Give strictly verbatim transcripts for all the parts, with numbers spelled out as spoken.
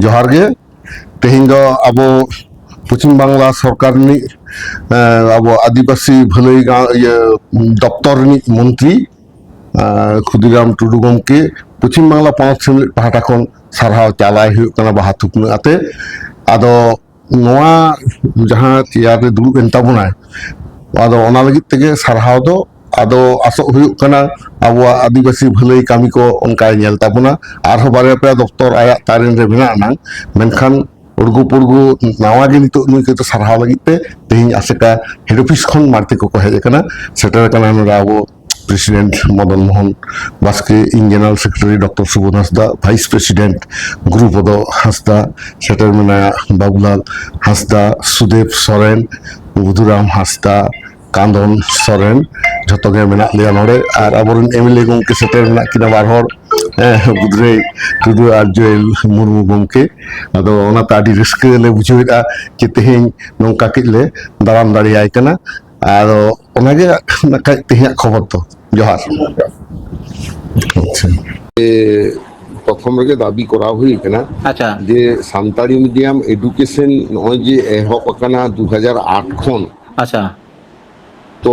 ᱡᱚᱦᱟᱨ ᱜᱮ᱾ ᱛᱮᱦᱮᱧ ᱫᱚ ᱟᱵᱚ ᱯᱚᱪᱷᱤᱢ ᱵᱟᱝᱞᱟ ᱥᱚᱨᱠᱟᱨ ᱨᱤᱱᱤᱡ, ᱮᱸ, ᱟᱵᱚ ᱟᱹᱫᱤᱵᱟᱹᱥᱤ ᱵᱷᱟᱹᱞᱟᱹᱭ ᱜᱟ-, ᱤᱭᱟᱹ, ᱫᱚᱯᱛᱚᱨ ᱨᱤᱱᱤᱡ ᱢᱚᱱᱛᱨᱤ, ᱮᱸ, ᱠᱷᱩᱫᱤᱨᱟᱢ ᱴᱩᱰᱩ ᱜᱚᱢᱠᱮ ᱯᱚᱪᱷᱤᱢ ᱵᱟᱝᱞᱟ ᱯᱚᱱᱚᱛ ᱥᱮᱢᱞᱮᱫ ᱯᱟᱦᱴᱟ ᱠᱷᱚᱱ ᱥᱟᱨᱦᱟᱣ ᱪᱟᱞᱟᱭ ᱦᱩᱭᱩᱜ ᱠᱟᱱᱟ ᱵᱟᱦᱟ ᱛᱷᱩᱯᱱᱟᱹ ᱟᱛᱮ᱾ ᱟᱫᱚ ᱱᱚᱣᱟ ᱡᱟᱦᱟᱸ ᱪᱮᱭᱟᱨ ᱨᱮ ᱫᱩᱲᱩᱵ ᱮᱱ ᱛᱟᱵᱚᱱᱟᱭ, ᱟᱫᱚ ᱚᱱᱟ ᱞᱟᱹᱜᱤᱫ ᱛᱮᱜᱮ ᱥᱟᱨᱦᱟᱣ ᱫᱚ᱾ ᱟᱫᱚ ᱟᱥᱚᱜ ᱦᱩᱭᱩᱜ ᱠᱟᱱᱟ ᱟᱵᱚᱣᱟᱜ ᱟᱹᱫᱤᱵᱟᱹᱥᱤ ᱵᱷᱟᱹᱞᱟᱹᱭ ᱠᱟᱹᱢᱤ ᱠᱚ ᱚᱱᱠᱟᱭ ᱧᱮᱞ ᱛᱟᱵᱚᱱᱟ, ᱟᱨᱦᱚᱸ ᱵᱟᱨᱭᱟ ᱯᱮᱭᱟ ᱫᱚᱯᱛᱚᱨ ᱟᱭᱟᱜ ᱛᱟᱨᱮᱱ ᱨᱮ ᱢᱮᱱᱟᱜ ᱟᱱᱟᱝ, ᱢᱮᱱᱠᱷᱟᱱ ᱩᱲᱜᱩ ᱯᱩᱲᱜᱩ ᱱᱟᱣᱟ ᱜᱮ ᱱᱤᱛᱚᱜ ᱱᱩᱭ ᱠᱚᱫᱚ ᱥᱟᱨᱦᱟᱣ ᱞᱟᱹᱜᱤᱫ ᱛᱮ ᱛᱮᱦᱮᱧ ᱟᱥᱮᱠᱟ ᱦᱮᱰ ᱚᱯᱷᱤᱥ ᱠᱷᱚᱱ ᱵᱟᱹᱲᱛᱤ ᱠᱚᱠᱚ ᱦᱮᱡ ᱟᱠᱟᱱᱟ, ᱥᱮᱴᱮᱨ ᱟᱠᱟᱱᱟ ᱱᱚᱰᱮ ᱟᱵᱚ ᱯᱨᱮᱥᱤᱰᱮᱱᱴ ᱢᱚᱫᱚᱱ ᱢᱳᱦᱚᱱ ᱵᱟᱥᱠᱮ, ᱤᱧ ᱡᱮᱱᱟᱨᱮᱞ ᱥᱮᱠᱨᱮᱴᱟᱨᱤ ᱰᱚᱠᱴᱚᱨ ᱥᱩᱵᱳᱫᱷ ᱦᱟᱸᱥᱫᱟ, ᱵᱷᱟᱭᱤᱥ ᱯᱨᱮᱥᱤᱰᱮᱱᱴ ᱜᱩᱨᱩᱯᱚᱫᱚ ᱦᱟᱸᱥᱫᱟ, ᱥᱮᱴᱮᱨ ᱢᱮᱱᱟᱭᱟ ᱵᱟᱵᱩᱞᱟᱞ ᱦᱟᱸᱥᱫᱟ, ᱥᱩᱫᱮᱵ ᱥᱚᱨᱮᱱ, ᱵᱩᱫᱷᱩᱨᱟᱢ ᱦᱟᱸᱥᱫᱟ, ᱠᱟᱸᱫᱚᱱ ᱥᱚᱨᱮᱱ, ᱡᱷᱚᱛᱚ ᱜᱮ ᱢᱮᱱᱟᱜ ᱞᱮᱭᱟ ᱱᱚᱰᱮ᱾ ᱟᱨ ᱟᱵᱚᱨᱮᱱ ᱮᱢᱮᱞᱮ ᱜᱚᱢᱠᱮ ᱥᱮᱴᱮᱨ ᱢᱮᱱᱟᱜ ᱠᱤᱱᱟ ᱵᱟᱨ ᱦᱚᱲ, ᱦᱮᱸ, ᱵᱩᱫᱷᱨᱟᱹᱭ ᱴᱩᱰᱩ ᱟᱨ ᱡᱚᱭᱮᱞ ᱢᱩᱨᱢᱩ ᱜᱚᱢᱠᱮ᱾ ᱟᱫᱚ ᱚᱱᱟᱛᱮ ᱟᱹᱰᱤ ᱨᱟᱹᱥᱠᱟᱹ ᱞᱮ ᱵᱩᱡᱷᱟᱹᱣᱮᱫᱼᱟ ᱡᱮ ᱛᱮᱦᱮᱧ ᱱᱚᱝᱠᱟ ᱠᱟᱹᱡ ᱞᱮ ᱫᱟᱨᱟᱢ ᱫᱟᱲᱮᱭᱟᱭ ᱠᱟᱱᱟ᱾ ᱟᱫᱚ ᱚᱱᱟᱜᱮ ᱱᱟᱜ ᱠᱷᱟᱡ ᱛᱮᱦᱮᱧᱟᱜ ᱠᱷᱚᱵᱚᱨ ᱫᱚ᱾ ᱡᱚᱦᱟᱨ᱾ ᱟᱪᱪᱷᱟ᱾ ᱮ, ᱯᱨᱚᱛᱷᱚᱢ ᱨᱮᱜᱮ ᱫᱟᱵᱤ ᱠᱚᱨᱟᱣ ᱦᱩᱭ ᱠᱟᱱᱟ ᱟᱪᱪᱷᱟ᱾ ᱡᱮ ᱥᱟᱱᱛᱟᱲᱤ ᱢᱤᱰᱤᱭᱟᱢ ᱮᱰᱩᱠᱮᱥᱚᱱ ᱱᱚᱜᱼᱚᱭ ᱡᱮ ᱮᱦᱚᱵ ᱟᱠᱟᱱᱟ ᱫᱩ ᱦᱟᱡᱟᱨ ᱟᱴ ᱠᱷᱚᱱ, ᱟᱪᱪᱷᱟ᱾ ᱛᱚ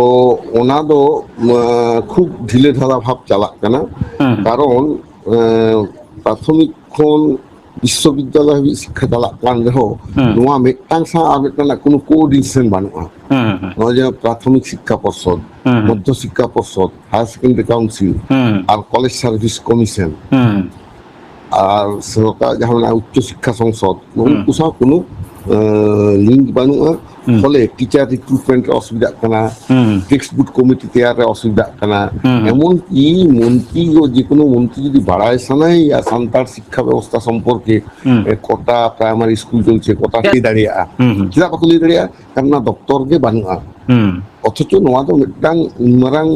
ᱚᱱᱟ ᱫᱚ, ᱟᱸ, ᱠᱷᱩᱵ ᱰᱷᱤᱞᱟᱹ ᱰᱷᱟᱞᱟ ᱵᱷᱟᱵ ᱪᱟᱞᱟᱜ ᱠᱟᱱᱟ᱾ ᱦᱩᱸ᱾ ᱠᱟᱨᱚᱱ, ᱟᱸ, ᱯᱨᱟᱛᱷᱚᱢᱤᱠ ᱠᱷᱚᱱ ᱵᱤᱥᱥᱚᱵᱤᱫᱽᱫᱟᱞᱚᱭ ᱦᱟᱹᱵᱤᱡ ᱥᱤᱠᱠᱷᱟ ᱪᱟᱞᱟᱜ ᱠᱟᱱ ᱨᱮᱦᱚᱸ, ᱦᱩᱸ᱾ ᱱᱚᱣᱟ ᱢᱤᱫᱴᱟᱝ ᱥᱟᱶ ᱟᱨ ᱢᱤᱫᱴᱟᱝ ᱨᱮᱱᱟᱜ ᱠᱳᱱᱳ ᱠᱳᱚᱨᱰᱤᱱᱮᱥᱚᱱ ᱵᱟᱹᱱᱩᱜᱼᱟ᱾ ᱦᱩᱸ, ᱦᱩᱸ, ᱦᱩᱸ᱾ ᱱᱚᱜᱼᱚᱭ ᱡᱮ ᱯᱨᱟᱛᱷᱚᱢᱤᱠ ᱥᱤᱠᱠᱷᱟ ᱯᱚᱨᱥᱚᱫ, ᱦᱩᱸ, ᱦᱩᱸ᱾ ᱢᱚᱫᱽᱫᱷᱚ ᱥᱤᱠᱠᱷᱟ ᱯᱚᱨᱥᱚᱫ, ᱦᱟᱭᱟᱨ ᱥᱮᱠᱮᱱᱰᱟᱨᱤ ᱠᱟᱣᱩᱱᱥᱤᱞ, ᱦᱩᱸ᱾ ᱟᱨ ᱠᱚᱞᱮᱡᱽ ᱥᱟᱨᱵᱷᱤᱥ ᱠᱚᱢᱤᱥᱚᱱ, ᱦᱩᱸ᱾ ᱟᱨ ᱥᱚᱨᱠᱟᱨ ᱡᱟᱦᱟᱸ ᱢᱮᱱᱟᱜᱼᱟ ᱩᱪᱪᱚ ᱥᱤᱠᱠᱷᱟ ᱥᱚᱝᱥᱚᱫ, ᱱᱩᱠᱩ ᱦᱩᱸ᱾ ᱥᱟᱶ ᱠᱳᱱᱳ, ᱟᱸ, ᱞᱤᱝᱠ ᱵᱟᱹᱱᱩᱜᱼᱟ᱾ ᱦᱩᱸ᱾ ᱯᱷᱚᱞᱮ ᱴᱤᱪᱟᱨ ᱨᱤᱠᱨᱩᱴᱢᱮᱱᱴ ᱨᱮ ᱚᱥᱩᱵᱤᱫᱷᱟᱜ ᱠᱟᱱᱟ, ᱦᱩᱸ᱾ ᱴᱮᱠᱥᱴ ᱵᱩᱠ ᱠᱚᱢᱤᱴᱤ ᱛᱮᱭᱟᱨ ᱨᱮ ᱚᱥᱩᱵᱤᱫᱷᱟᱜ ᱠᱟᱱᱟ᱾ ᱦᱩᱸ᱾ ᱮᱢᱚᱱ ᱠᱤ ᱢᱚᱱᱛᱨᱤ ᱠᱚ, ᱡᱮ ᱠᱳᱱᱳ ᱢᱚᱱᱛᱨᱤ ᱡᱩᱫᱤ ᱵᱟᱲᱟᱭ ᱥᱟᱱᱟᱭᱮᱭᱟ ᱥᱟᱱᱛᱟᱲ ᱥᱤᱠᱠᱷᱟ ᱵᱮᱵᱚᱥᱛᱷᱟ ᱥᱚᱢᱯᱚᱨᱠᱮ, ᱦᱩᱸ᱾ ᱮ, ᱠᱚᱴᱟ ᱯᱨᱟᱭᱢᱟᱨᱤ ᱥᱠᱩᱞ ᱪᱚᱞᱪᱮ, ᱠᱚᱴᱟ ᱞᱟᱹᱭ ᱫᱟᱲᱮᱭᱟᱜᱼᱟ᱾ ᱦᱩᱸ, ᱦᱩᱸ᱾ ᱪᱮᱫᱟᱜ ᱵᱟᱠᱚ ᱞᱟᱹᱭ ᱫᱟᱲᱮᱭᱟᱜᱼᱟ? ᱠᱟᱨᱚᱱ ᱚᱱᱟ ᱫᱚᱯᱛᱚᱨ ᱜᱮ ᱵᱟᱹᱱᱩᱜᱼᱟ᱾ ᱦᱩᱸ᱾ ᱚᱛᱷᱚᱪᱚ ᱱᱚᱣᱟ ᱫᱚ ᱢᱤᱫᱴᱟᱝ ᱩᱱ ᱢᱟᱨᱟᱝ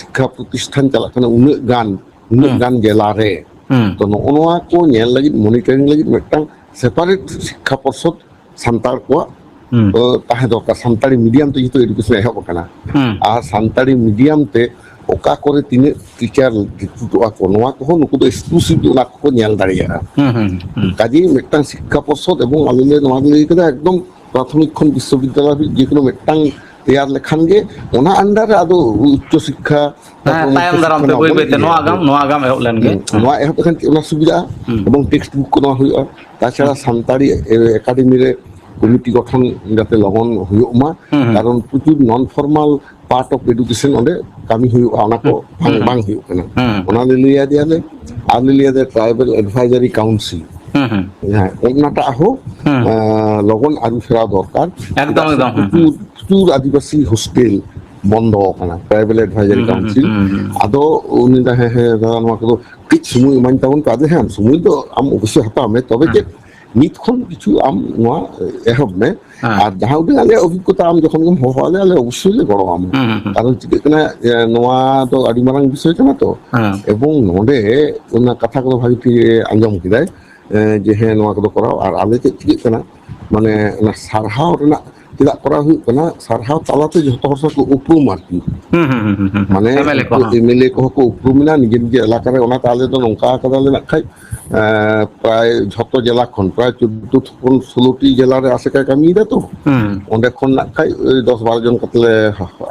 ᱥᱤᱠᱠᱷᱟ ᱯᱨᱚᱛᱤᱥᱴᱷᱟᱱ ᱪᱟᱞᱟᱜ ᱠᱟᱱᱟ ᱩᱱᱟᱹᱜ ᱜᱟᱱ, ᱩᱱᱟᱹᱜ ᱦᱩᱸ᱾ ᱜᱟᱱ ᱡᱮᱞᱟ ᱨᱮ᱾ ᱦᱩᱸ᱾ ᱛᱚ ᱱᱚᱜᱼᱚ ᱱᱚᱣᱟ ᱠᱚ ᱧᱮᱞ ᱞᱟᱹᱜᱤᱫ, ᱢᱚᱱᱤᱴᱚᱨᱤᱝ ᱞᱟᱹᱜᱤᱫ ᱢᱤᱫᱴᱟᱝ ᱥᱮᱯᱟᱨᱮᱴ ᱥᱤᱠᱠᱷᱟ ᱯᱚᱨᱥᱚᱫ ᱥᱟᱱᱛᱟᱲ ᱠᱚᱣᱟᱜ, ᱦᱩᱸ᱾ ᱚ, ᱛᱟᱦᱮᱸ ᱫᱚᱨᱠᱟᱨ, ᱥᱟᱱᱛᱟᱲᱤ ᱢᱤᱰᱤᱭᱟᱢ ᱛᱮ ᱡᱮᱦᱮᱛᱩ ᱮᱰᱩᱠᱮᱥᱚᱱ ᱮᱦᱚᱵ ᱟᱠᱟᱱᱟ᱾ ᱦᱩᱸ᱾ ᱟᱨ ᱥᱟᱱᱛᱟᱲᱤ ᱢᱤᱰᱤᱭᱟᱢ ᱛᱮ ᱚᱠᱟ ᱠᱚᱨᱮ ᱛᱤᱱᱟᱹᱜ ᱴᱤᱪᱟᱨ ᱨᱤᱠᱨᱩᱴᱚᱜᱼᱟ ᱠᱚ, ᱱᱚᱣᱟ ᱠᱚᱦᱚᱸ ᱱᱩᱠᱩ ᱫᱚ ᱮᱠᱥᱠᱞᱩᱥᱤᱵᱷ ᱚᱱᱟ ᱠᱚᱠᱚ ᱧᱮᱞ ᱫᱟᱲᱮᱭᱟᱜᱼᱟ᱾ ᱦᱩᱸ, ᱦᱩᱸ, ᱦᱩᱸ᱾ ᱠᱟᱡᱮ ᱢᱤᱫᱴᱟᱝ ᱥᱤᱠᱠᱷᱟ ᱯᱚᱨᱥᱚᱫ, ᱮᱵᱚᱝ ᱟᱞᱮ ᱞᱮ ᱱᱚᱣᱟ ᱞᱮ ᱞᱟᱹᱭ ᱠᱟᱫᱟ, ᱮᱠᱫᱚᱢ ᱯᱨᱟᱛᱷᱚᱢᱤᱠ ᱠᱷᱚᱱ ᱵᱤᱥᱥᱚᱵᱤᱫᱽᱫᱟᱞᱚᱭ ᱦᱟᱹᱵᱤᱡ ᱡᱮᱠᱳᱱᱳ ᱢᱤᱫᱴᱟᱝ ᱛᱮᱭᱟᱨ ᱞᱮᱠᱷᱟᱱ ᱜᱮ, ᱚᱱᱟ under ᱨᱮ ᱟᱫᱚ ᱩᱪᱪᱚ ᱥᱤᱠᱠᱷᱟ, ᱦᱮᱸ, ᱛᱟᱨᱯᱚᱨ ᱛᱟᱭᱚᱢ ᱢᱚᱫᱽᱫᱷᱚ ᱫᱟᱨᱟᱢ ᱥᱤᱠᱠᱷᱟ ᱛᱮ ᱱᱚᱣᱟ ᱵᱟᱹᱭ ᱵᱚᱱ ᱵᱟᱹᱭ ᱛᱮ ᱤᱫᱤᱭᱟ᱾ ᱱᱚᱣᱟ ᱟᱜᱟᱢ, ᱦᱩᱸ᱾ ᱱᱚᱣᱟ ᱟᱜᱟᱢ ᱮᱦᱚᱵ ᱞᱮᱱ ᱜᱮ᱾ ᱦᱩᱸ᱾ ᱦᱮᱸ᱾ ᱱᱚᱣᱟ ᱮᱦᱚᱵ ᱞᱮᱠᱷᱟᱱ ᱪᱮᱫ ᱚᱱᱟ ᱥᱩᱵᱤᱫᱷᱟᱜᱼᱟ? ᱦᱩᱸ᱾ ᱮᱵᱚᱝ ᱴᱮᱠᱥᱴ ᱵᱩᱠ ᱠᱚ ᱱᱚᱣᱟ ᱦᱩᱭᱩᱜᱼᱟ᱾ ᱛᱟᱪᱷᱟᱲᱟ ᱦᱩᱸ᱾ ᱥᱟᱱᱛᱟᱲᱤ, ᱮ, ᱮᱠᱟᱰᱮᱢᱤ ᱨᱮ ᱠᱚᱢᱤᱴᱤ ᱜᱚᱴᱷᱚᱱ ᱡᱟᱛᱮ ᱞᱚᱜᱚᱱ ᱦᱩᱭᱩᱜ ᱢᱟ, ᱦᱩᱸ, ᱦᱩᱸ᱾ ᱠᱟᱨᱚᱱ ᱯᱨᱚᱪᱩᱨ non formal part of education ᱚᱸᱰᱮ ᱠᱟᱹᱢᱤ ᱦᱩᱭᱩᱜᱼᱟ, ᱚᱱᱟ ᱠᱚ ᱦᱩᱸ, ᱵᱟᱝ, ᱦᱩᱸ᱾ ᱵᱟᱝ ᱦᱩᱭᱩᱜ ᱠᱟᱱᱟ᱾ ᱦᱩᱸ᱾ ᱚᱱᱟ ᱞᱮ ᱞᱟᱹᱭ ᱟᱫᱮᱭᱟᱞᱮ᱾ ᱟᱨ ᱞᱮ ᱞᱟᱹᱭ ᱟᱫᱮᱭᱟ ᱴᱨᱟᱭᱵᱟᱞ ᱮᱰᱵᱷᱟᱭᱡᱟᱨᱤ ᱠᱟᱣᱩᱱᱥᱤᱞ᱾ ᱦᱩᱸ, ᱦᱩᱸ᱾ ᱦᱮᱸ, ᱚᱱᱟᱴᱟᱜ ᱦᱚᱸ, ᱦᱩᱸ᱾ ᱟᱸ, ᱞᱚᱜᱚᱱ ᱟᱹᱨᱩ ᱯᱷᱮᱨᱟᱣ ᱫᱚᱨᱠᱟᱨ᱾ ᱮᱠᱫᱚᱢ, ᱪᱮᱫᱟᱜ ᱥᱮ ᱮᱠᱫᱚᱢ, ᱦᱩᱸ᱾ ᱯᱨᱚᱪᱩᱨ, ᱯᱨᱚᱪᱩᱨ ᱟᱹᱫᱤᱵᱟᱹᱥᱤ ᱦᱳᱥᱴᱮᱞ ᱵᱚᱱᱫᱚ ᱟᱠᱟᱱᱟ, ᱴᱨᱟᱭᱵᱟᱞ ᱮᱰᱵᱷᱟᱭᱡᱟᱨᱤ ᱦᱩᱸ, ᱦᱩᱸ, ᱠᱟᱣᱩᱱᱥᱤᱞ᱾ ᱦᱩᱸ, ᱦᱩᱸ᱾ ᱟᱫᱚ ᱩᱱᱤ ᱫᱚ, "ᱦᱮᱸ, ᱦᱮᱸ, ᱫᱟᱫᱟ, ᱱᱚᱣᱟ ᱠᱚᱫᱚ ᱠᱟᱹᱡ ᱥᱚᱢᱚᱭ ᱮᱢᱟᱧ ᱛᱟᱵᱚᱱ ᱯᱮ᱾" ᱟᱫᱚ ᱦᱮᱸ, ᱥᱚᱢᱚᱭ ᱫᱚ ᱟᱢ ᱚᱵᱚᱥᱥᱳᱭ ᱦᱟᱛᱟᱣ ᱢᱮ, ᱛᱚᱵᱮ ᱦᱩᱸ᱾ ᱪᱮᱫ ᱱᱤᱛ ᱠᱷᱚᱱ ᱠᱤᱪᱷᱩ ᱟᱢ ᱱᱚᱣᱟ ᱮᱦᱚᱵ ᱢᱮ᱾ ᱦᱮᱸ᱾ ᱟᱨ ᱡᱟᱦᱟᱸ ᱩᱰᱟᱹᱝ ᱟᱞᱮᱭᱟᱜ ᱚᱵᱷᱤᱜᱽᱜᱚᱛᱟ ᱟᱢ ᱡᱚᱠᱷᱚᱱ ᱜᱮᱢ ᱦᱚᱦᱚ ᱟᱞᱮᱭᱟ, ᱟᱞᱮ ᱚᱵᱚᱥᱥᱳᱭ ᱞᱮ ᱜᱚᱲᱚ ᱟᱢᱟ᱾ ᱦᱩᱸ, ᱦᱩᱸ, ᱦᱩᱸ᱾ ᱠᱟᱨᱚᱱ ᱪᱤᱠᱟᱹᱜ ᱠᱟᱱᱟ, ᱮ, ᱱᱚᱣᱟ ᱫᱚ ᱟᱹᱰᱤ ᱢᱟᱨᱟᱝ ᱵᱤᱥᱚᱭ ᱠᱟᱱᱟ ᱛᱚ, ᱦᱮᱸ᱾ ᱮᱵᱚᱝ ᱱᱚᱰᱮ ᱚᱱᱟ ᱠᱟᱛᱷᱟ ᱠᱚᱫᱚ ᱵᱷᱟᱜᱮ ᱴᱷᱤᱠ ᱟᱸᱡᱚᱢ ᱠᱮᱫᱟᱭ, ᱮ, ᱡᱮ ᱦᱮᱸ, ᱱᱚᱣᱟ ᱠᱚᱫᱚ ᱠᱚᱨᱟᱣ᱾ ᱟᱨ ᱟᱞᱮ ᱪᱮᱫ ᱪᱤᱠᱟᱹᱜ ᱠᱟᱱᱟ, ᱢᱟᱱᱮ ᱚᱱᱟ ᱥᱟᱨᱦᱟᱣ ᱨᱮᱱᱟᱜ ᱪᱮᱫᱟᱜ ᱠᱚᱨᱟᱣ ᱦᱩᱭᱩᱜ ᱠᱟᱱᱟ, ᱥᱟᱨᱦᱟᱣ ᱛᱟᱞᱟᱛᱮ ᱡᱷᱚᱛᱚ ᱦᱚᱲ ᱥᱟᱶ ᱠᱚ ᱩᱯᱨᱩᱢ ᱟᱨᱠᱤ᱾ ᱦᱩᱸ, ᱦᱩᱸ, ᱦᱩᱸ, ᱦᱩᱸ, ᱦᱩᱸ᱾ ᱢᱟᱱᱮ ᱮᱢ ᱮᱞ ᱮ ᱩᱱᱠᱩ ᱠᱚᱦᱚᱸ᱾ ᱮᱢ ᱮᱞ ᱮ ᱠᱚᱦᱚᱸ ᱠᱚ ᱩᱯᱨᱩᱢ ᱮᱱᱟ ᱱᱤᱡᱮ ᱱᱤᱡᱮ ᱮᱞᱟᱠᱟ ᱨᱮ᱾ ᱚᱱᱟᱛᱮ ᱟᱞᱮ ᱫᱚ ᱱᱚᱝᱠᱟ ᱠᱟᱫᱟᱞᱮ ᱱᱟᱜ ᱠᱷᱟᱡ, ᱮᱸ, ᱯᱨᱟᱭ ᱡᱷᱚᱛᱚ ᱡᱮᱞᱟ ᱠᱷᱚᱱ ᱯᱨᱟᱭ ᱪᱳᱫᱽᱫᱳ ᱠᱷᱚᱱ ᱥᱳᱞᱳ ᱴᱤ ᱡᱮᱞᱟ ᱨᱮ ᱟᱥᱮᱠᱟᱭ ᱠᱟᱹᱢᱤᱭᱮᱫᱟ ᱛᱚ᱾ ᱦᱩᱸ᱾ ᱚᱸᱰᱮ ᱠᱷᱚᱱ ᱱᱟᱜ ᱠᱷᱟᱡ ᱳᱭ ᱫᱚᱥ ᱵᱟᱨᱚ ᱡᱚᱱ ᱠᱟᱛᱮ ᱞᱮ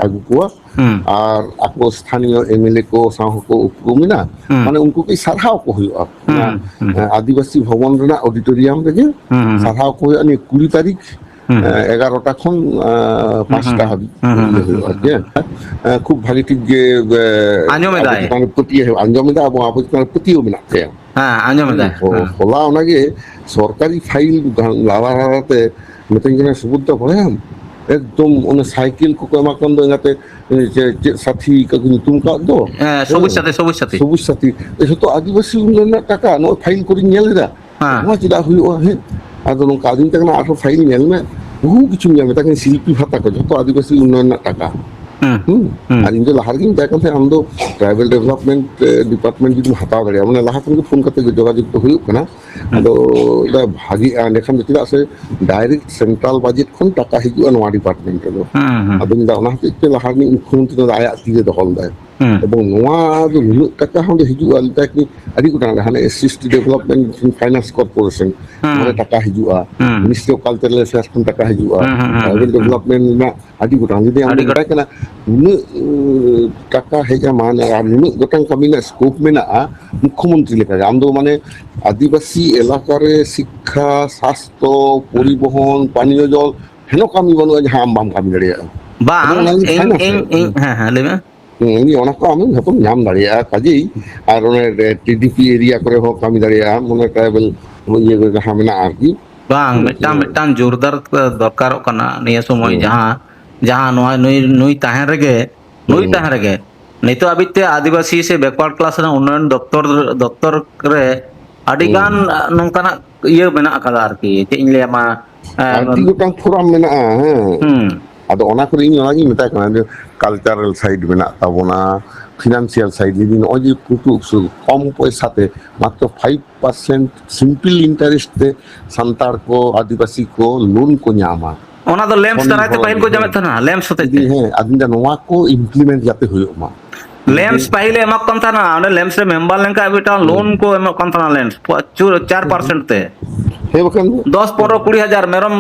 ᱟᱹᱜᱩ ᱠᱚᱣᱟ᱾ ᱦᱩᱸ᱾ ᱟᱨ ᱟᱠᱚ ᱥᱛᱷᱟᱱᱤᱭᱚ ᱮᱢ ᱮᱞ ᱮ ᱠᱚ ᱥᱟᱶ ᱦᱚᱸᱠᱚ ᱩᱯᱨᱩᱢ ᱮᱱᱟ᱾ ᱦᱩᱸ᱾ ᱢᱟᱱᱮ ᱩᱱᱠᱩ ᱠᱟᱹᱡ ᱥᱟᱨᱦᱟᱣ ᱠᱚ ᱦᱩᱭᱩᱜᱼᱟ᱾ ᱦᱩᱸ, ᱚᱱᱟ, ᱦᱩᱸ, ᱦᱩᱸ᱾ ᱮᱸ, ᱟᱹᱫᱤᱵᱟᱹᱥᱤ ᱵᱷᱚᱵᱚᱱ ᱨᱮᱱᱟᱜ ᱚᱰᱤᱴᱳᱨᱤᱭᱟᱢ ᱨᱮᱜᱮ ᱦᱩᱸ, ᱦᱩᱸ, ᱦᱩᱸ᱾ ᱥᱟᱨᱦᱟᱣ ᱠᱚ ᱦᱩᱭᱩᱜᱼᱟ᱾ ᱱᱤᱭᱟᱹ ᱠᱩᱲᱤ ᱛᱟᱹᱨᱤᱠᱷ ᱦᱩᱸ, ᱦᱩᱸ᱾ ᱮ, ᱮᱜᱟᱨᱚᱴᱟ ᱠᱷᱚᱱ, ᱮ, ᱦᱩᱸ, ᱦᱩᱸ, ᱯᱟᱸᱪᱴᱟ ᱦᱩᱸ᱾ ᱦᱟᱹᱵᱤᱡ ᱦᱩᱸ, ᱦᱩᱸ, ᱤᱭᱟᱹ ᱦᱩᱸ, ᱦᱩᱭᱩᱜᱼᱟ, ᱦᱩᱸ, ᱦᱩᱸ᱾ ᱪᱮ? ᱮ, ᱠᱷᱩᱵ ᱵᱷᱟᱜᱮ ᱴᱷᱤᱠ ᱜᱮ, ᱮ, ᱟᱸᱡᱚᱢ ᱟᱵᱚ ᱮᱫᱟᱭ᱾ ᱪᱮᱛᱟᱱ ᱨᱮ ᱯᱟᱹᱛᱭᱟᱹᱣ, ᱟᱸᱡᱚᱢ ᱮᱫᱟ, ᱟᱵᱚ, ᱟᱵᱚ ᱪᱮᱛᱟᱱ ᱨᱮ ᱯᱟᱹᱛᱭᱟᱹᱣ ᱢᱮᱱᱟᱜ ᱛᱟᱭᱟ᱾ ᱦᱮᱸ, ᱟᱸᱡᱚᱢ ᱦᱩᱸ, ᱮᱫᱟᱭ᱾ ᱦᱚ-, ᱦᱮᱸ᱾ ᱦᱚᱞᱟ ᱚᱱᱟᱜᱮ ᱥᱚᱨᱠᱟᱨᱤ ᱯᱷᱟᱭᱤᱞ ᱞᱟᱲᱟ ᱞᱟᱲᱟᱛᱮ ᱢᱤᱛᱟᱹᱧ ᱠᱟᱱᱟ, "ᱥᱩᱵᱳᱫᱷ ᱫᱟ, ᱵᱟᱲᱟᱭᱟᱢ, ᱮᱠᱫᱚᱢ ᱚᱱᱟ ᱥᱟᱭᱠᱮᱞ ᱠᱚᱠᱚ ᱮᱢᱟ ᱠᱚ ᱠᱟᱱ ᱫᱚ, ᱮᱸᱜᱟᱛᱮ, ᱪᱮ-, ᱪᱮᱫ ᱥᱟᱛᱷᱤ ᱠᱚ ᱧᱩᱛᱩᱢ ᱠᱟᱜ ᱫᱚ?" ᱦᱮᱸ, ᱥᱚᱵᱩᱡ ᱦᱮᱸ, ᱥᱟᱛᱷᱤ, ᱥᱚᱵᱩᱡ ᱥᱟᱛᱷᱤ᱾ ᱥᱚᱵᱩᱡ ᱥᱟᱛᱷᱤ᱾ ᱡᱷᱚᱛᱚ ᱟᱹᱫᱤᱵᱟᱹᱥᱤ ᱩᱱᱱᱚᱭᱚᱱ ᱨᱮᱱᱟᱜ ᱴᱟᱠᱟ, ᱱᱚᱜᱼᱚᱭ ᱯᱷᱟᱭᱤᱞ ᱠᱚᱨᱮᱧ ᱧᱮᱞ ᱮᱫᱟ᱾ ᱦᱮᱸ᱾ ᱱᱚᱣᱟ ᱪᱮᱫᱟᱜ ᱦᱩᱭᱩᱜᱼᱟ? ᱦᱮᱸ, ᱟᱫᱚ ᱱᱚᱝᱠᱟ ᱟᱫᱚᱧ ᱢᱮᱛᱟᱭ ᱠᱟᱱᱟ, "ᱟᱨᱦᱚᱸ ᱯᱷᱟᱭᱤᱞ ᱧᱮᱞ ᱢᱮ, ᱵᱚᱦᱩ ᱠᱤᱪᱷᱩᱧ ᱧᱮᱞ", ᱢᱮᱛᱟᱭ ᱠᱟᱱᱟ, "ᱥᱤᱞᱯᱤ ᱵᱷᱟᱛᱟ ᱠᱚ ᱡᱷᱚᱛᱚ ᱟᱹᱫᱤᱵᱟᱹᱥᱤ ᱩᱱᱱᱚᱭᱚᱱ ᱨᱮᱱᱟᱜ ᱴᱟᱠᱟ᱾" ᱦᱩᱸ᱾ ᱦᱩᱸ? ᱦᱩᱸ᱾ ᱟᱨ ᱤᱧ ᱫᱚ ᱞᱟᱦᱟ ᱨᱮᱜᱤᱧ ᱢᱮᱛᱟᱭ ᱠᱟᱱ ᱛᱟᱦᱮᱸᱫ, "ᱟᱢ ᱫᱚ ᱴᱨᱟᱭᱵᱟᱞ ᱰᱮᱵᱷᱞᱚᱯᱢᱮᱱᱴ, ᱮ, ᱰᱤᱯᱟᱨᱴᱢᱮᱱᱴ ᱡᱩᱫᱤᱢ ᱦᱟᱛᱟᱣ ᱫᱟᱲᱮᱭᱟᱜᱼᱟ", ᱢᱟᱱᱮ ᱞᱟᱦᱟ ᱠᱷᱚᱱ ᱜᱮ ᱯᱷᱳᱱ ᱠᱟᱛᱮ ᱜᱮ ᱡᱳᱜᱟᱡᱳᱜᱽ ᱫᱚ ᱦᱩᱭᱩᱜ ᱠᱟᱱᱟ᱾ ᱟᱫᱚ ᱵᱷᱟᱜᱤᱜᱼᱟ ᱮᱸᱰᱮᱠᱷᱟᱱ ᱫᱚ, ᱪᱮᱫᱟᱜ ᱥᱮ ᱰᱟᱭᱨᱮᱠᱴ ᱥᱮᱱᱴᱨᱟᱞ ᱵᱟᱡᱮᱴ ᱠᱷᱚᱱ ᱴᱟᱠᱟ ᱦᱤᱡᱩᱜᱼᱟ ᱱᱚᱣᱟ ᱰᱤᱯᱟᱨᱴᱢᱮᱱᱴ ᱨᱮᱫᱚ᱾ ᱦᱩᱸ, ᱦᱩᱸ᱾ ᱟᱫᱚᱧ ᱞᱟᱹᱭᱫᱟ ᱚᱱᱟ ᱦᱚᱛᱮᱡ ᱛᱮ ᱞᱟᱦᱟ ᱨᱤᱱᱤᱡ ᱢᱩᱠᱷᱭᱚᱢᱚᱱᱛᱨᱤ ᱫᱚ ᱟᱭᱟᱜ ᱛᱤ ᱨᱮ ᱫᱚᱦᱚ ᱞᱮᱫᱟᱭ᱾ ᱦᱩᱸ᱾ ᱮᱵᱚᱝ ᱱᱚᱣᱟ ᱫᱚ ᱱᱩᱱᱟᱹᱜ ᱴᱟᱠᱟ ᱦᱚᱸ ᱞᱮ ᱦᱤᱡᱩᱜᱼᱟ ᱞᱮᱫᱟ ᱠᱤ ᱟᱹᱰᱤ ᱜᱚᱴᱟᱝ ᱨᱮ, ᱦᱟᱱᱮ S C S T development finance corporation, ᱦᱩᱸ᱾ ᱱᱚᱰᱮ ᱴᱟᱠᱟ ᱦᱤᱡᱩᱜᱼᱟ, ᱦᱩᱸ᱾ ᱢᱤᱱᱤᱥᱴᱨᱤ ᱚᱯᱷ ᱠᱟᱞᱪᱟᱨᱟᱞ ᱮᱯᱷᱮᱭᱟᱨᱥ ᱠᱷᱚᱱ ᱴᱟᱠᱟ ᱦᱤᱡᱩᱜᱼᱟ, ᱦᱩᱸ, ᱦᱩᱸ, ᱦᱩᱸ, ᱴᱨᱟᱭᱵᱮᱞ ᱦᱩᱸ, ᱦᱩᱸ᱾ ᱰᱮᱵᱷᱞᱚᱯᱢᱮᱱᱴ ᱨᱮᱱᱟᱜ ᱟᱹᱰᱤ ᱜᱚᱴᱟᱝ᱾ ᱡᱩᱫᱤ ᱟᱢ ᱟᱹᱰᱤ ᱫᱚ ᱜᱚᱴᱟᱝ᱾ ᱢᱮᱛᱟᱭ ᱠᱟᱱᱟ ᱩᱱᱟᱹᱜ ᱩᱸ, ᱴᱟᱠᱟ ᱦᱮᱡ ᱟᱢᱟ ᱟᱨ ᱱᱩᱱᱟᱹᱜ ᱜᱚᱴᱟᱝ ᱠᱟᱹᱢᱤ ᱨᱮᱱᱟᱜ ᱥᱠᱳᱯ ᱢᱮᱱᱟᱜᱼᱟ, ᱢᱩᱠᱠᱷᱚᱢᱚᱱᱛᱨᱤ ᱞᱮᱠᱟᱜᱮ ᱟᱢ ᱫᱚ ᱢᱟᱱᱮ ᱟᱹᱫᱤᱵᱟᱹᱥᱤ ᱮᱞᱟᱠᱟ ᱨᱮ ᱥᱤᱠᱠᱷᱟ, ᱥᱟᱥᱛᱷᱚ, ᱯᱚᱨᱤᱵᱚᱦᱚᱱ, ᱯᱟᱱᱤᱭᱚ ᱡᱚᱞ ᱦᱮᱱᱚ ᱠᱟᱹᱢᱤ ᱵᱟᱹᱱᱩᱜᱼᱟ ᱡᱟᱦᱟᱸ ᱟᱢ ᱵᱟᱢ ᱠᱟᱹᱢᱤ ᱫᱟᱲᱮᱭᱟᱜᱼᱟ᱾ ᱟᱫᱚ ᱵᱟᱝ, ᱚᱱᱟ ᱞᱟᱹᱜᱤᱫ ᱤᱧ, ᱯᱷᱟᱭᱱᱟᱱᱥ ᱤᱧ, ᱨᱮ᱾ ᱤᱧ, ᱦᱮᱸ, ᱦᱮᱸ, ᱞᱟᱹᱭ ᱢᱮ᱾ ᱦᱩᱸ, ᱩᱱᱤ ᱚᱱᱟ ᱠᱚ ᱟᱢᱮᱢ ᱡᱷᱚᱛᱚᱢ ᱧᱟᱢ ᱫᱟᱲᱮᱭᱟᱜᱼᱟ, ᱠᱟᱡᱮᱭ ᱟᱨ ᱚᱱᱮ ᱴᱤ ᱰᱤ ᱯᱤ ᱮᱨᱤᱭᱟ ᱠᱚᱨᱮ ᱦᱚᱸ ᱠᱟᱹᱢᱤ ᱫᱟᱲᱮᱭᱟᱜᱼᱟ, ᱢᱟᱱᱮ ᱴᱨᱟᱭᱵᱮᱞ ᱤᱭᱟᱹ ᱠᱚ ᱡᱟᱦᱟᱸ ᱢᱮᱱᱟᱜᱼᱟ ᱟᱨᱠᱤ᱾ ᱵᱟᱝ, ᱦᱩᱸ, ᱢᱤᱫᱴᱟᱝ, ᱦᱩᱸ᱾ ᱢᱤᱫᱴᱟᱝ ᱡᱳᱨᱫᱟᱨ ᱫᱚᱨᱠᱟᱨᱚᱜ ᱠᱟᱱᱟ ᱱᱤᱭᱟᱹ ᱥᱚᱢᱚᱭ, ᱦᱩᱸ᱾ ᱡᱟᱦᱟᱸ, ᱡᱟᱦᱟᱸ ᱱᱚᱣᱟ ᱱᱩᱭ, ᱱᱩᱭ ᱛᱟᱦᱮᱸ ᱨᱮᱜᱮ, ᱱᱩᱭ ᱦᱩᱸ᱾ ᱛᱟᱦᱮᱸ ᱨᱮᱜᱮ ᱱᱤᱛᱚᱜ ᱦᱟᱹᱵᱤᱡ ᱛᱮ ᱟᱹᱫᱤᱵᱟᱹᱥᱤ ᱥᱮ ᱵᱮᱠᱣᱟᱨᱰ ᱠᱞᱟᱥ ᱨᱮᱱᱟᱜ ᱩᱱᱱᱚᱭᱚᱱ ᱫᱚᱯᱛᱚᱨ, ᱫᱚᱯᱛᱚᱨ ᱨᱮ ᱟᱹᱰᱤ ᱦᱩᱸ᱾ ᱜᱟᱱ ᱱᱚᱝᱠᱟᱱᱟᱜ ᱤᱭᱟᱹ ᱢᱮᱱᱟᱜ ᱟᱠᱟᱫᱟ ᱟᱨᱠᱤ, ᱪᱮᱫ ᱤᱧ ᱞᱟᱹᱭᱟ ᱢᱟ, ᱮᱸ, ᱟᱹᱰᱤ ᱜᱚᱴᱟᱝ ᱯᱷᱳᱨᱟᱢ ᱢᱮᱱᱟᱜᱼᱟ, ᱦᱮᱸ᱾ ᱦᱩᱸ᱾ ᱟᱫᱚ ᱚᱱᱟ ᱠᱚᱨᱮ ᱤᱧ ᱚᱱᱟᱜᱤᱧ ᱢᱮᱛᱟᱭ ᱠᱟᱱᱟ ᱡᱮ ᱠᱟᱞᱪᱟᱨᱟᱞ ᱥᱟᱭᱤᱰ ᱢᱮᱱᱟᱜ ᱛᱟᱵᱚᱱᱟ, ᱯᱷᱤᱱᱟᱱᱥᱤᱭᱟᱞ ᱥᱟᱭᱤᱰ, ᱡᱩᱫᱤ ᱱᱚᱜᱼᱚᱭ ᱡᱮ ᱠᱩᱴᱩ ᱠᱚᱢ ᱯᱚᱭᱥᱟ ᱛᱮ ᱢᱟᱛᱨᱚ ᱯᱷᱟᱭᱤᱵᱷ ᱯᱟᱨᱥᱮᱱᱴ ᱥᱤᱢᱯᱤᱞ ᱤᱱᱴᱟᱨᱮᱥᱴ ᱛᱮ ᱥᱟᱱᱛᱟᱲ ᱠᱚ, ᱟᱹᱫᱤᱵᱟᱹᱥᱤ ᱠᱚ ᱞᱳᱱ ᱠᱚ ᱧᱟᱢᱟ᱾ ᱚᱱᱟ ᱫᱚ ᱞᱮᱢᱯᱥ ᱠᱷᱚᱱ ᱫᱟᱨᱟᱭ ᱛᱮ ᱦᱚᱲ ᱯᱟᱹᱦᱤᱞ ᱠᱚ ᱦᱮᱸ, ᱧᱟᱢᱮᱫ ᱛᱟᱦᱮᱱᱟ, ᱞᱮᱢᱯᱥ ᱦᱚᱛᱮᱡ ᱛᱮ᱾ ᱡᱩᱫᱤ, ᱦᱮᱸ, ᱟᱫᱚᱧ ᱞᱟᱹᱭᱫᱟ ᱱᱚᱣᱟ ᱠᱚ ᱤᱢᱯᱞᱤᱢᱮᱱᱴ ᱡᱟᱛᱮ ᱦᱩᱭᱩᱜ ᱢᱟ᱾ ᱞᱮᱢᱯᱥ ᱡᱩᱫᱤ ᱯᱟᱹᱦᱤᱞᱮ ᱮᱢᱟ ᱠᱚ ᱠᱟᱱ ᱛᱟᱦᱮᱱᱟ, ᱚᱸᱰᱮ ᱞᱮᱢᱯᱥ ᱨᱮ ᱢᱮᱢᱵᱟᱨ ᱞᱮᱱᱠᱷᱟᱱ ᱢᱤᱫᱴᱟᱝ ᱦᱩᱸ᱾ ᱞᱳᱱ ᱠᱚ ᱮᱢᱚᱜ ᱠᱟᱱ ᱛᱟᱦᱮᱱᱟ, ᱞᱮᱢᱯᱥ ᱯᱚ-, ᱪᱩ-, ᱪᱟᱨ ᱯᱟᱨᱥᱮᱱᱴ ᱛᱮ᱾ ᱦᱮᱸ, ᱵᱟᱠᱷᱟᱱ ᱫᱚ᱾ ᱫᱚᱥ, ᱯᱚᱱᱨᱚ, ᱠᱩᱲᱤ ᱦᱟᱡᱟᱨ ᱢᱮᱨᱚᱢ,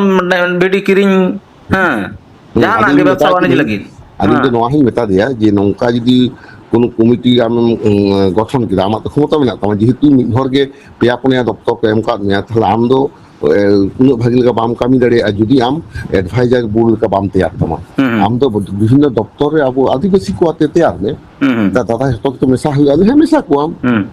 ᱵᱷᱤᱰᱤ ᱠᱤᱨᱤᱧ, ᱦᱮᱸ, ᱦᱩᱸ, ᱡᱟᱦᱟᱱᱟᱜ ᱟᱫᱚᱧ ᱜᱮ ᱵᱮᱵᱽᱥᱟ ᱢᱮᱛᱟᱭ ᱵᱟᱹᱱᱤᱡᱽ ᱠᱟᱹᱱᱟᱹᱧ, ᱞᱟᱹᱜᱤᱫ᱾ ᱟᱫᱚᱧ ᱫᱚ ᱦᱮᱸ᱾ ᱱᱚᱣᱟ ᱦᱚᱸᱧ ᱢᱮᱛᱟ ᱫᱮᱭᱟ ᱡᱮ ᱱᱚᱝᱠᱟ ᱡᱩᱫᱤ ᱠᱳᱱᱳ ᱠᱚᱢᱤᱴᱤ ᱟᱢᱮᱢ, ᱩᱸ, ᱜᱚᱴᱷᱚᱱ ᱠᱮᱫᱟ, ᱟᱢᱟᱜ ᱛᱚ ᱠᱷᱚᱢᱚᱛᱟ ᱢᱮᱱᱟᱜ ᱛᱟᱢᱟ, ᱡᱮᱦᱮᱛᱩ ᱢᱤᱫ ᱦᱚᱲ ᱜᱮ ᱯᱮᱭᱟ ᱯᱩᱱᱭᱟ ᱫᱚᱯᱛᱚᱨ ᱠᱚ ᱮᱢ ᱠᱟᱫ ᱢᱮᱭᱟ, ᱛᱟᱦᱞᱮ ᱟᱢ ᱫᱚ, ᱮ, ᱩᱱᱟᱹᱜ ᱵᱷᱟᱜᱤ ᱞᱮᱠᱟ ᱵᱟᱢ ᱠᱟᱹᱢᱤ ᱫᱟᱲᱮᱭᱟᱜᱼᱟ ᱡᱩᱫᱤ ᱟᱢ ᱮᱰᱵᱷᱟᱭᱡᱟᱨ ᱵᱳᱨᱰ ᱞᱮᱠᱟ ᱵᱟᱢ ᱛᱮᱭᱟᱨ ᱛᱟᱢᱟ᱾ ᱦᱩᱸ, ᱦᱩᱸ᱾ ᱟᱢ ᱫᱚ ᱵᱤᱵᱷᱤᱱᱱᱚ ᱫᱚᱯᱛᱚᱨ ᱨᱮ ᱟᱵᱚ ᱟᱹᱫᱤᱵᱟᱹᱥᱤ ᱠᱚ ᱟᱛᱮ ᱛᱮᱭᱟᱨ ᱢᱮ᱾ ᱦᱩᱸ, ᱦᱩᱸ᱾ ᱫᱟ-, ᱫᱟᱫᱟ ᱡᱷᱚᱛᱚ ᱜᱮᱛᱚ ᱢᱮᱥᱟ ᱦᱩᱭᱩᱜᱼᱟ, ᱟᱫᱚ ᱦᱮᱸ ᱢᱮᱥᱟ ᱠᱚᱣᱟᱢ᱾ ᱦᱩᱸ᱾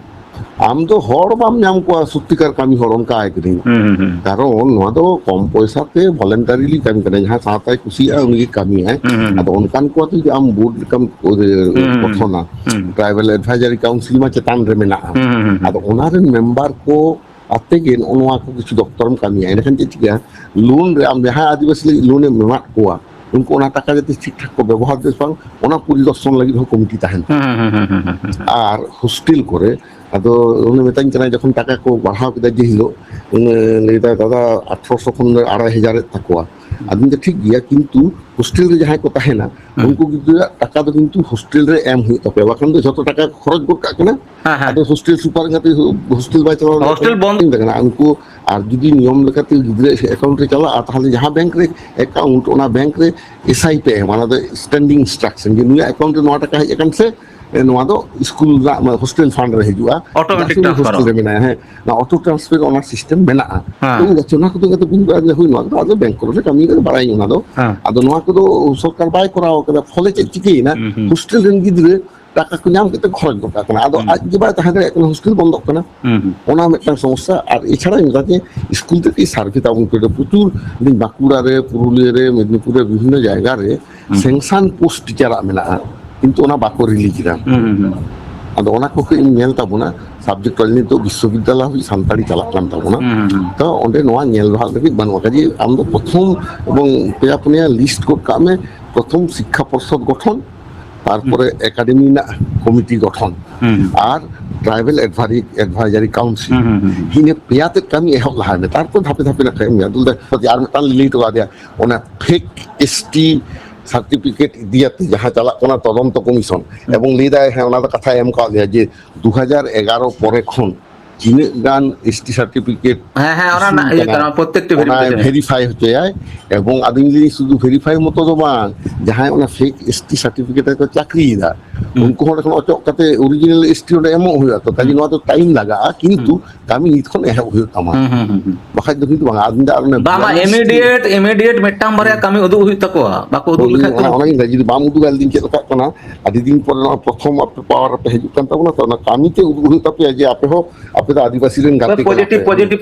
ᱟᱢ ᱫᱚ ᱦᱚᱲ ᱵᱟᱢ ᱧᱟᱢ ᱠᱚᱣᱟ ᱥᱚᱛᱤᱠᱟᱨ ᱠᱟᱹᱢᱤ ᱦᱚᱲ, ᱚᱱᱠᱟ ᱟᱭ ᱠᱟᱹᱱᱟᱹᱧ᱾ ᱦᱩᱸ, ᱦᱩᱸ, ᱦᱩᱸ᱾ ᱠᱟᱨᱚᱱ ᱱᱚᱣᱟ ᱫᱚ ᱠᱚᱢ ᱯᱚᱭᱥᱟ ᱛᱮ ᱵᱷᱚᱞᱮᱱᱴᱟᱨᱤᱞᱤ ᱠᱟᱹᱢᱤ ᱠᱟᱱᱟ, ᱡᱟᱦᱟᱸᱭ ᱥᱟᱶᱛᱟᱭ ᱠᱩᱥᱤᱭᱟᱜᱼᱟ ᱩᱱᱤᱜᱮ ᱠᱟᱹᱢᱤᱭᱟᱭ᱾ ᱦᱩᱸ, ᱦᱩᱸ, ᱟᱫᱚ ᱦᱩᱸ᱾ ᱚᱱᱠᱟᱱ ᱠᱚ ᱟᱛᱮ ᱡᱩᱫᱤ ᱟᱢ ᱵᱳᱨᱰ ᱞᱮᱠᱟᱢ, ᱮ, ᱦᱩᱸ, ᱦᱩᱸ, ᱜᱚᱴᱷᱚᱱᱟ, ᱦᱩᱸ᱾ ᱴᱨᱟᱭᱵᱟᱞ ᱮᱰᱵᱷᱟᱭᱡᱟᱨᱤ ᱠᱟᱣᱩᱱᱥᱤᱞ ᱢᱟ ᱪᱮᱛᱟᱱ ᱨᱮ ᱢᱮᱱᱟᱜᱼᱟ᱾ ᱦᱩᱸ, ᱦᱩᱸ, ᱦᱩᱸ, ᱦᱩᱸ᱾ ᱟᱫᱚ ᱚᱱᱟ ᱨᱮᱱ ᱢᱮᱢᱵᱟᱨ ᱠᱚ ᱟᱛᱮ ᱜᱮ ᱱᱚᱜᱼᱚ ᱱᱚᱣᱟ ᱠᱚ ᱠᱤᱪᱷᱩ ᱫᱚᱯᱛᱚᱨᱮᱢ ᱠᱟᱹᱢᱤᱭᱟ, ᱮᱸᱰᱮᱠᱷᱟᱱ ᱪᱮᱫ ᱪᱤᱠᱟᱹᱜᱼᱟ? ᱞᱳᱱ ᱨᱮ ᱟᱢ ᱡᱟᱦᱟᱸᱭ ᱟᱹᱫᱤᱵᱟᱹᱥᱤ ᱞᱟᱹᱜᱤᱫ ᱞᱳᱱ ᱮᱢ ᱮᱢᱟᱫ ᱠᱚᱣᱟ, ᱩᱱᱠᱩ ᱚᱱᱟ ᱴᱟᱠᱟ ᱡᱟᱛᱮ ᱴᱷᱤᱠ ᱴᱷᱟᱠ ᱠᱚ ᱵᱮᱵᱚᱦᱟᱨ ᱫᱟ ᱥᱮ ᱵᱟᱝ, ᱚᱱᱟ ᱯᱚᱨᱤᱫᱚᱨᱥᱚᱱ ᱞᱟᱹᱜᱤᱫ ᱦᱚᱸ ᱠᱚᱢᱤᱴᱤ ᱛᱟᱦᱮᱱ ᱛᱟᱠᱚᱣᱟ᱾ ᱦᱩᱸ, ᱦᱩᱸ, ᱦᱩᱸ, ᱦᱩᱸ, ᱦᱩᱸ, ᱦᱩᱸ᱾ ᱟᱨ ᱦᱳᱥᱴᱮᱞ ᱠᱚᱨᱮ, ᱟᱫᱚ ᱩᱱᱤ ᱢᱮᱛᱟᱧ ᱠᱟᱱᱟᱭ, ᱡᱚᱠᱷᱚᱱ ᱴᱟᱠᱟ ᱠᱚ ᱵᱟᱲᱦᱟᱣ ᱠᱮᱫᱟ ᱡᱮ ᱦᱤᱞᱳᱜ, ᱩᱱᱤ ᱞᱟᱹᱭ ᱫᱟᱭ, "ᱫᱟᱫᱟ, ᱟᱴᱷᱨᱚᱥᱚ ᱠᱷᱚᱱ ᱫᱚ ᱟᱲᱟᱭ ᱦᱟᱡᱟᱨ ᱮᱫ ᱛᱟᱠᱚᱣᱟ᱾" ᱟᱫᱚᱧ ᱞᱟᱹᱭᱫᱟ, "ᱴᱷᱤᱠ ᱜᱮᱭᱟ, ᱠᱤᱱᱛᱩ ᱦᱳᱥᱴᱮᱞ ᱨᱮ ᱡᱟᱦᱟᱸᱭ ᱠᱚ ᱛᱟᱦᱮᱱᱟ, ᱦᱩᱸ᱾ ᱩᱱᱠᱩ ᱜᱤᱫᱽᱨᱟᱹᱣᱟᱜ ᱴᱟᱠᱟ ᱫᱚ ᱠᱤᱱᱛᱩ ᱦᱳᱥᱴᱮᱞ ᱨᱮ ᱮᱢ ᱦᱩᱭᱩᱜ ᱛᱟᱯᱮᱭᱟ, ᱵᱟᱠᱷᱟᱱ ᱫᱚ ᱡᱷᱚᱛᱚ ᱴᱟᱠᱟ ᱠᱚ ᱠᱷᱚᱨᱚᱪ ᱜᱚᱫ ᱠᱟᱜ ᱠᱟᱱᱟ᱾ ᱦᱮᱸ, ᱦᱮᱸ᱾ ᱟᱫᱚ ᱦᱳᱥᱴᱮᱞ ᱥᱩᱯᱟᱨ ᱠᱟᱛᱮ ᱦᱳᱥᱴᱮᱞ ᱵᱟᱭ ᱪᱟᱞᱟᱣ ᱦᱳᱥᱴᱮᱞ ᱫᱟᱲᱮᱭᱟᱜ ᱠᱟᱱᱟ᱾ ᱵᱚᱱᱫ᱾ ᱢᱮᱛᱟ ᱠᱟᱱᱟ, ᱩᱱᱠᱩ ᱟᱨ ᱡᱩᱫᱤ ᱱᱤᱭᱚᱢ ᱞᱮᱠᱟᱛᱮ ᱜᱤᱫᱽᱨᱟᱹ ᱮᱠᱟᱣᱩᱱᱴ ᱨᱮ ᱪᱟᱞᱟᱜᱼᱟ, ᱛᱟᱦᱚᱞᱮ ᱡᱟᱦᱟᱸ ᱵᱮᱝᱠ ᱨᱮ ᱮᱠᱟᱣᱩᱱᱴ, ᱚᱱᱟ ᱵᱮᱝᱠ ᱨᱮ ᱮᱥ ᱟᱭ ᱯᱤ ᱮᱢ, ᱚᱱᱟ ᱫᱚ ᱥᱴᱮᱱᱰᱤᱝ ᱤᱱᱥᱴᱨᱟᱠᱥᱚᱱ, ᱡᱮ ᱱᱩᱭᱟᱜ ᱮᱠᱟᱣᱩᱱᱴ ᱨᱮ ᱱᱚᱣᱟ ᱴᱟᱠᱟ ᱦᱮᱡ ᱟᱠᱟᱱ ᱥᱮ, ᱮ, ᱱᱚᱣᱟ ᱫᱚ ᱥᱠᱩᱞ ᱨᱮᱱᱟᱜ, ᱢᱟᱱᱮ, ᱦᱳᱥᱴᱮᱞ ᱯᱷᱟᱱᱰ ᱨᱮ ᱦᱤᱡᱩᱜᱼᱟ᱾ ᱚᱴᱳᱢᱮᱴᱤᱠ ᱪᱮᱫᱟᱜ ᱥᱮ ᱩᱱᱤ ᱴᱨᱟᱱᱥᱯᱷᱟᱨᱚᱜᱼᱟ᱾ ᱦᱳᱥᱴᱮᱞ ᱨᱮ ᱢᱮᱱᱟᱭᱟ᱾ ᱦᱮᱸ, ᱱᱚᱣᱟ ᱚᱴᱳ ᱴᱨᱟᱱᱥᱯᱷᱟᱨ ᱚᱱᱟ ᱥᱤᱥᱴᱮᱢ ᱢᱮᱱᱟᱜᱼᱟ᱾ ᱦᱮᱸ᱾ ᱛᱚ, ᱩᱱᱤ ᱫᱚ ᱚᱱᱟ ᱠᱚᱫᱚ ᱤᱧ ᱫᱚ ᱵᱟᱹᱧ ᱵᱟᱲᱟᱭᱟ, ᱦᱳᱭ, ᱱᱚᱣᱟ ᱠᱚᱫᱚ ᱟᱫᱚ ᱵᱮᱝᱠ ᱠᱚᱨᱮ ᱠᱟᱹᱢᱤ ᱠᱟᱛᱮ ᱵᱟᱲᱟᱭᱟᱹᱧ ᱚᱱᱟ ᱫᱚ᱾ ᱦᱮᱸ᱾ ᱟᱫᱚ ᱱᱚᱣᱟ ᱠᱚᱫᱚ ᱥᱚᱨᱠᱟᱨ ᱵᱟᱭ ᱠᱚᱨᱟᱣ ᱠᱟᱫᱟ, ᱯᱷᱚᱞᱮ ᱪᱮᱫ ᱪᱤᱠᱟᱹᱭᱮᱱᱟ? ᱦᱩᱸ, ᱦᱩᱸ᱾ ᱦᱳᱥᱴᱮᱞ ᱨᱮᱱ ᱜᱤᱫᱽᱨᱟᱹ ᱴᱟᱠᱟ ᱠᱚ ᱧᱟᱢ ᱠᱟᱛᱮ ᱠᱷᱚᱨᱚᱪ ᱜᱚᱫ ᱠᱟᱜ ᱠᱟᱱᱟ, ᱟᱫᱚ ᱦᱩᱸ᱾ ᱟᱡ ᱜᱮ ᱵᱟᱭ ᱛᱟᱦᱮᱸ ᱫᱟᱲᱮᱭᱟᱜ ᱠᱟᱱᱟ, ᱦᱳᱥᱴᱮᱞ ᱵᱚᱱᱫᱚᱜ ᱠᱟᱱᱟ᱾ ᱦᱩᱸ, ᱦᱩᱸ᱾ ᱚᱱᱟ ᱢᱤᱫᱴᱟᱝ ᱥᱚᱢᱚᱥᱥᱟ᱾ ᱟᱨ ᱮᱪᱷᱟᱲᱟ ᱤᱧ ᱢᱮᱛᱟ ᱡᱮ ᱥᱠᱩᱞ ᱛᱮ ᱠᱟᱹᱡ ᱥᱟᱨᱵᱷᱮ ᱛᱟᱵᱚᱱ ᱯᱮ, ᱯᱨᱚᱪᱩᱨ ᱵᱟᱸᱠᱩᱲᱟ ᱨᱮ, ᱯᱩᱨᱩᱞᱤᱭᱟᱹ ᱨᱮ, ᱢᱮᱫᱤᱱᱤᱯᱩᱨ ᱨᱮ, ᱵᱤᱵᱷᱤᱱᱱᱚ ᱡᱟᱭᱜᱟ ᱨᱮ ᱦᱩᱸ᱾ ᱥᱮᱝᱥᱟᱱ ᱯᱳᱥᱴ ᱴᱤᱪᱟᱨᱟᱜ ᱢᱮᱱᱟᱜᱼᱟ, ᱠᱤᱱᱛᱩ ᱚᱱᱟ ᱵᱟᱠᱚ ᱨᱤᱞᱤᱡᱽ ᱮᱫᱟ᱾ ᱦᱩᱸ, ᱦᱩᱸ, ᱦᱩᱸ᱾ ᱟᱫᱚ ᱚᱱᱟ ᱠᱚ ᱠᱟᱹᱡ ᱤᱧ ᱧᱮᱞ ᱛᱟᱵᱚᱱᱟ, ᱥᱟᱵᱡᱮᱠᱴ ᱱᱤᱛᱚᱜ ᱵᱤᱥᱥᱚᱵᱤᱫᱽᱫᱟᱞᱚᱭ ᱦᱟᱹᱵᱤᱡ ᱥᱟᱱᱛᱟᱲᱤ ᱪᱟᱞᱟᱜ ᱠᱟᱱ ᱛᱟᱵᱚᱱᱟ᱾ ᱦᱩᱸ, ᱦᱩᱸ, ᱦᱩᱸ᱾ ᱛᱚ ᱚᱸᱰᱮ ᱱᱚᱣᱟ ᱧᱮᱞ ᱨᱮᱱᱟᱜ ᱞᱟᱹᱜᱤᱫ ᱵᱟᱹᱱᱩᱜᱼᱟ᱾ ᱠᱟᱡᱮ ᱟᱢ ᱫᱚ ᱯᱨᱚᱛᱷᱚᱢ ᱮᱵᱚᱝ ᱯᱮᱭᱟ ᱯᱩᱱᱭᱟ ᱞᱤᱥᱴ ᱜᱚᱫ ᱠᱟᱜ ᱢᱮ, ᱯᱨᱚᱛᱷᱚᱢ ᱥᱤᱠᱠᱷᱟ ᱯᱚᱨᱥᱚᱫ ᱜᱚᱴᱷᱚᱱ, ᱛᱟᱨᱯᱚᱨᱮ ᱦᱩᱸ᱾ ᱮᱠᱟᱰᱮᱢᱤ ᱨᱮᱱᱟᱜ ᱠᱚᱢᱤᱴᱤ ᱜᱚᱴᱷᱚᱱ, ᱦᱩᱸ᱾ ᱟᱨ ᱴᱨᱟᱭᱵᱮᱞ ᱮᱰᱵᱷᱟᱨᱤ-, ᱮᱰᱵᱷᱟᱭᱡᱟᱨᱤ ᱠᱟᱣᱩᱱᱥᱤᱞ, ᱦᱩᱸ, ᱦᱩᱸ, ᱦᱩᱸ, ᱦᱩᱸ᱾ ᱤᱱᱟᱹ ᱯᱮᱭᱟ ᱛᱮᱫ ᱠᱟᱹᱢᱤ ᱮᱦᱚᱵ ᱞᱟᱦᱟᱭ ᱢᱮ, ᱛᱟᱨᱯᱚᱨ ᱫᱷᱟᱯᱮ ᱫᱷᱟᱯᱮ ᱱᱟᱜ ᱠᱷᱟᱡ ᱮᱢ ᱧᱮᱞ ᱫᱩᱞ ᱫᱟ᱾ ᱟᱨ ᱢᱤᱫᱴᱟᱝ ᱞᱤᱧ ᱞᱟᱹᱭ ᱦᱚᱴᱚ ᱠᱟᱫᱮᱭᱟ, ᱚᱱᱟ ᱯᱷᱮᱠ ᱮᱥ ᱴᱤ ᱥᱟᱨᱴᱤᱯᱷᱤᱠᱮᱴ ᱤᱫᱤᱭᱟᱛᱮ ᱡᱟᱦᱟᱸ ᱪᱟᱞᱟᱜ ᱠᱟᱱᱟ ᱛᱚᱫᱚᱱᱛᱚ ᱠᱚᱢᱤᱥᱚᱱ, ᱦᱩᱸ᱾ ᱮᱵᱚᱝ ᱞᱟᱹᱭ ᱫᱟᱭ, ᱦᱮᱸ, ᱚᱱᱟ ᱫᱚ ᱠᱟᱛᱷᱟᱭ ᱮᱢ ᱠᱟᱣᱟᱫ ᱞᱮᱭᱟ ᱡᱮ ᱫᱩ ᱦᱟᱡᱟᱨ ᱮᱜᱟᱨᱚ ᱯᱚᱨᱮ ᱠᱷᱚᱱ ᱛᱤᱱᱟᱹᱜ ᱜᱟᱱ ᱮᱥ ᱴᱤ ᱥᱟᱨᱴᱤᱯᱷᱤᱠᱮᱴ ᱦᱮᱸ, ᱦᱮᱸ, ᱚᱱᱟ ᱤᱥᱩ ᱨᱮᱱᱟᱜ ᱤᱭᱟᱹ ᱠᱟᱱᱟ, ᱠᱟᱱᱟ, ᱯᱨᱚᱛᱛᱮᱠᱴᱤ ᱚᱱᱟ ᱵᱷᱮᱨᱤᱯᱷᱤᱠᱮᱥᱚᱱ ᱨᱮ᱾ ᱵᱷᱮᱨᱤᱯᱷᱟᱭ ᱦᱚᱪᱚᱭᱟᱭ᱾ ᱮᱵᱚᱝ ᱟᱫᱚᱧ ᱞᱟᱹᱭ, ᱥᱩᱫᱷᱩ ᱵᱷᱮᱨᱤᱯᱷᱟᱭ ᱢᱚᱛᱚ ᱫᱚ ᱵᱟᱝ, ᱡᱟᱦᱟᱸᱭ ᱚᱱᱟ ᱯᱷᱮᱠ ᱮᱥ ᱴᱤ ᱥᱟᱨᱴᱤᱯᱷᱤᱠᱮᱴ ᱨᱮᱠᱚ ᱪᱟᱹᱠᱨᱤᱭᱮᱫᱟ, ᱦᱩᱸ᱾ ᱩᱱᱠᱩ ᱦᱚᱸ ᱚᱸᱰᱮ ᱠᱷᱚᱱ ᱚᱪᱚᱜ ᱠᱟᱛᱮ ᱚᱨᱤᱡᱤᱱᱟᱞ ᱮᱥ ᱴᱤ ᱚᱸᱰᱮ ᱮᱢᱚᱜ ᱦᱩᱭᱩᱜᱼᱟ᱾ ᱛᱚ, ᱠᱟᱡᱮ ᱦᱩᱸ᱾ ᱱᱚᱣᱟ ᱫᱚ ᱴᱟᱭᱤᱢ ᱞᱟᱜᱟᱜᱼᱟ, ᱠᱤᱱᱛᱩ ᱦᱩᱸ᱾ ᱠᱟᱹᱢᱤ ᱱᱤᱛ ᱠᱷᱚᱱ ᱮᱦᱚᱵ ᱦᱩᱭᱩᱜ ᱛᱟᱢᱟ᱾ ᱦᱩᱸ, ᱦᱩᱸ, ᱦᱩᱸ, ᱦᱩᱸ᱾ ᱵᱟᱠᱷᱟᱡ ᱫᱚ ᱠᱤᱱᱛᱩ ᱵᱟᱝ, ᱟᱫᱚᱧ ᱫᱟ ᱟᱨ ᱚᱱᱮ ᱵᱟᱝ, ᱵᱟᱝ, ᱵᱟᱝ, ᱞᱤᱥᱴ ᱤᱢᱤᱰᱤᱭᱮᱴ, ᱤᱢᱤᱰᱤᱭᱮᱴ ᱢᱤᱫᱴᱟᱝ ᱵᱟᱨᱭᱟ ᱦᱩᱸ᱾ ᱠᱟᱹᱢᱤ ᱩᱫᱩᱜ ᱦᱩᱭᱩᱜ ᱛᱟᱠᱚᱣᱟ, ᱵᱟᱠᱚ ᱩᱫᱩᱜ ᱦᱳᱭ, ᱞᱮᱠᱷᱟᱡ ᱤᱧ ᱛᱚ ᱚᱱᱟ, ᱚᱱᱟᱜᱤᱧ ᱞᱟᱹᱭ, ᱡᱩᱫᱤ ᱵᱟᱢ ᱩᱫᱩᱜᱟ, ᱞᱟᱹᱭᱫᱟᱹᱧ ᱪᱮᱫ ᱞᱮᱠᱟᱜ ᱠᱟᱱᱟ? ᱟᱹᱰᱤ ᱫᱤᱱ ᱯᱚᱨᱮ ᱱᱚᱣᱟ ᱯᱨᱚᱛᱷᱚᱢ ᱟᱯᱮ ᱯᱟᱣᱟᱨ ᱨᱮᱯᱮ ᱦᱤᱡᱩᱜ ᱠᱟᱱ ᱛᱟᱵᱚᱱᱟ, ᱛᱚ ᱚᱱᱟ ᱠᱟᱹᱢᱤ ᱛᱮ ᱩᱫᱩᱜ ᱦᱩᱭᱩᱜ ᱛᱟᱯᱮᱭᱟ ᱡᱮ ᱟᱯᱮ ᱦᱚᱸ, ᱟᱯᱮ ᱫᱚ ᱟᱹᱫᱤᱵᱟᱹᱥᱤ ᱨᱮᱱ ᱜᱟᱛᱮ ᱠᱟᱱᱟ ᱯᱚᱡᱤᱴᱤᱵᱷ, ᱯᱮ᱾ ᱯᱚᱡᱤᱴᱤᱵᱷ